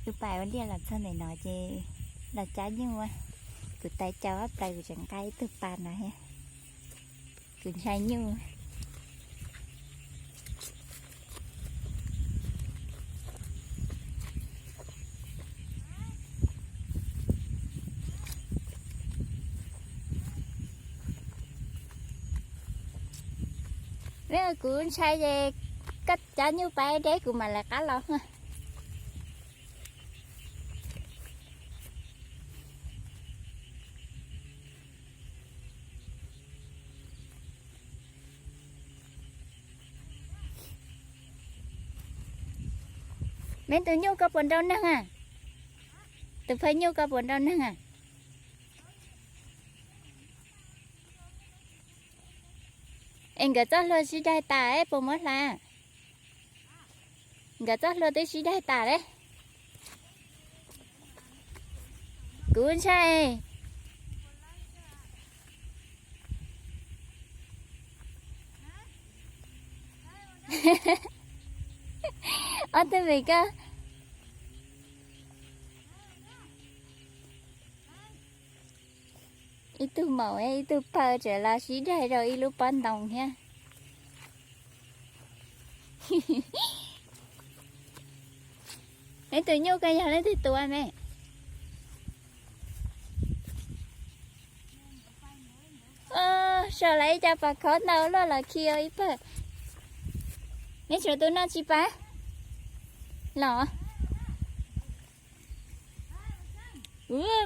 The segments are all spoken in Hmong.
Tus pas ua liaj los txog ntawm no ces los cab nyuj. Kuv tais caus ob plaws kuv tseem nqa ib tug pas no thiab. Kuv ntshai nyuj. Kuv ntshai ces koj cab nyuj pais deb kuv mam lawv qab los. Me tus nyuj koj puas nrau neeg a? Tus phaj nyuj koj puas nrau neeg a? Es nkawd txoj hlua sib daig tas puas muab hla? Nkawd txoj hlua twb sib daig tas lawm. Kuv ntshai. Ob tug vim koj. Ib tug maum ib tug phaw tseem los sib daig rau ib lub pob ntoo thiab. Neb tus nyuj koj yog leej twg tua me? Sau lawv ib co pas khov ntau luaj los khi ib pawg. Neb tshuav tus no tsis pas los?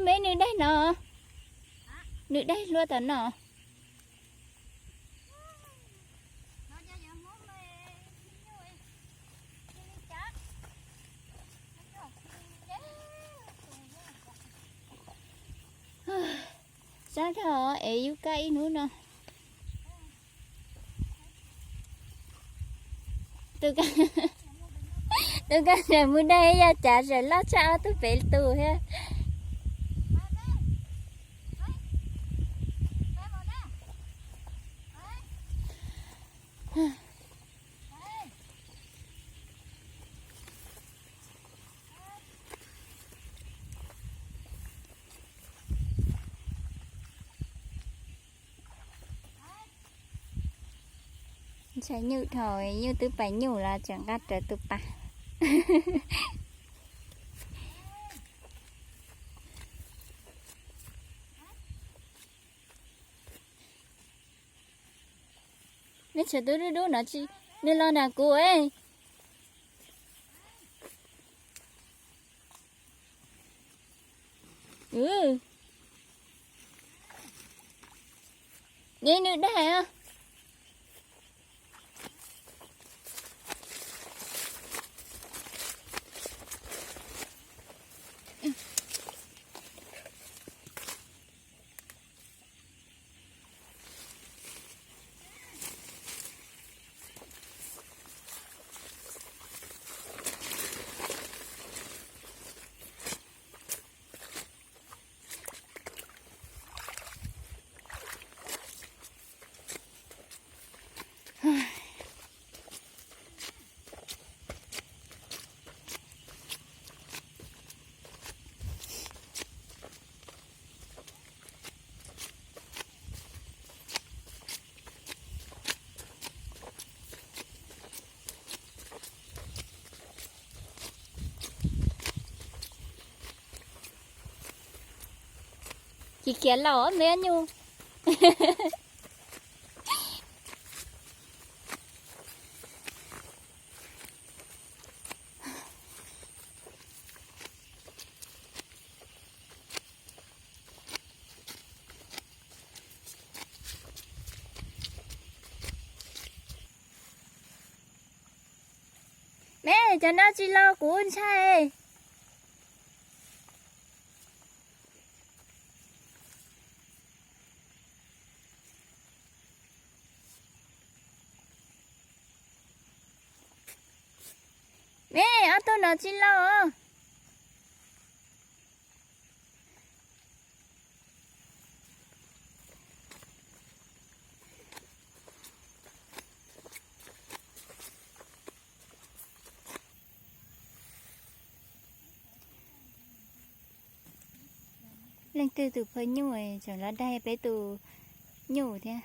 Me nws daig no, nws daig hlua tom no. Sab dhau es yub kab ib hnub no. Tus kab ntawd mus daig yaj cav tseem loj tshaj ob tug pem tus thiab. Ntshai nyuj dhau, nyuj twb pais nyuj los tseem nqa rawv tus pas. Neb tshuav tus dub dub no tsis, nws los nram kuv. Neb nws daig os. Tsis khiav los me nyuj. Me cov no tsis los kuv ntshai. Me ob tug no tsis los. Leej twg tus phaj nyuj tseem los daig peb tus nyuj thiab.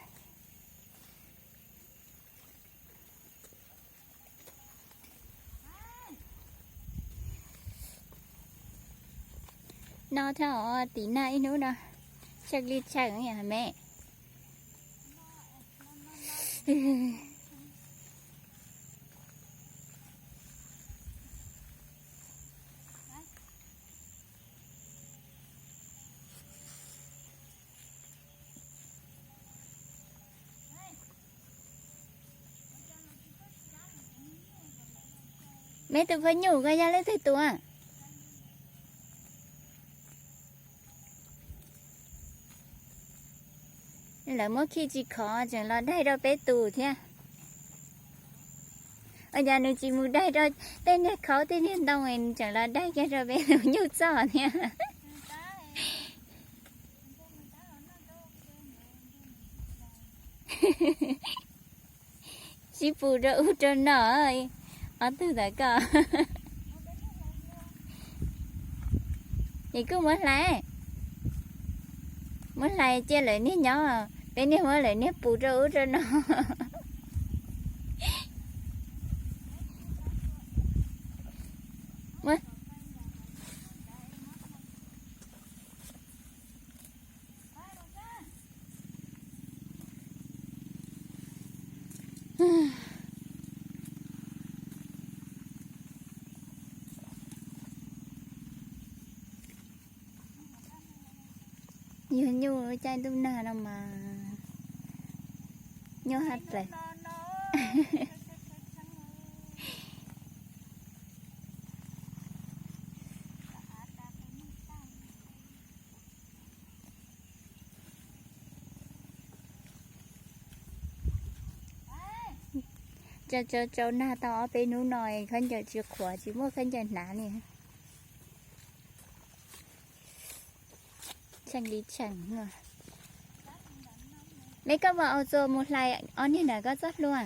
No thiab os, tim nag ib hnub no, tshee li tshee me. Me tus phaj nyuj koj yog leej twg tus? Lawv muab khi tsis khov tseem los daig rau peb tus thiab. Ua cas nws tsis mus daig rau tej niag khaub tej niag ntoo, nws tseem los daig kiag rau peb tus nyuj txoj thiab. Sib pus rau ub rau no, ob tug ntawd koj. Es kuj muab hlais, muab hlais cia lawv niag nyob, peb niag muab lawv niag pus rau ub rau no. Yog nyuj caij ntuj nag no mas nyuj haj plaws. Tsa tsau tsau nag tau ob peb hnub no, khaub ncaws tsis qhuav, tsis muaj khaub ncaws hnav li. Tshee li tshee. Me koj puas au txuas mus hlais ob niag nram koj txoj hlua?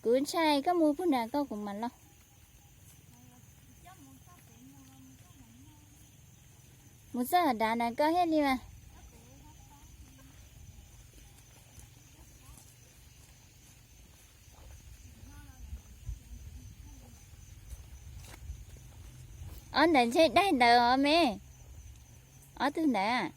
Kuv ntshai koj mus puag nram koj kuv mam los. Mus txoj dav nram koj thiaj li mas. Ob ntawd ntshe daig ntawd os me. Ob tug ntawd.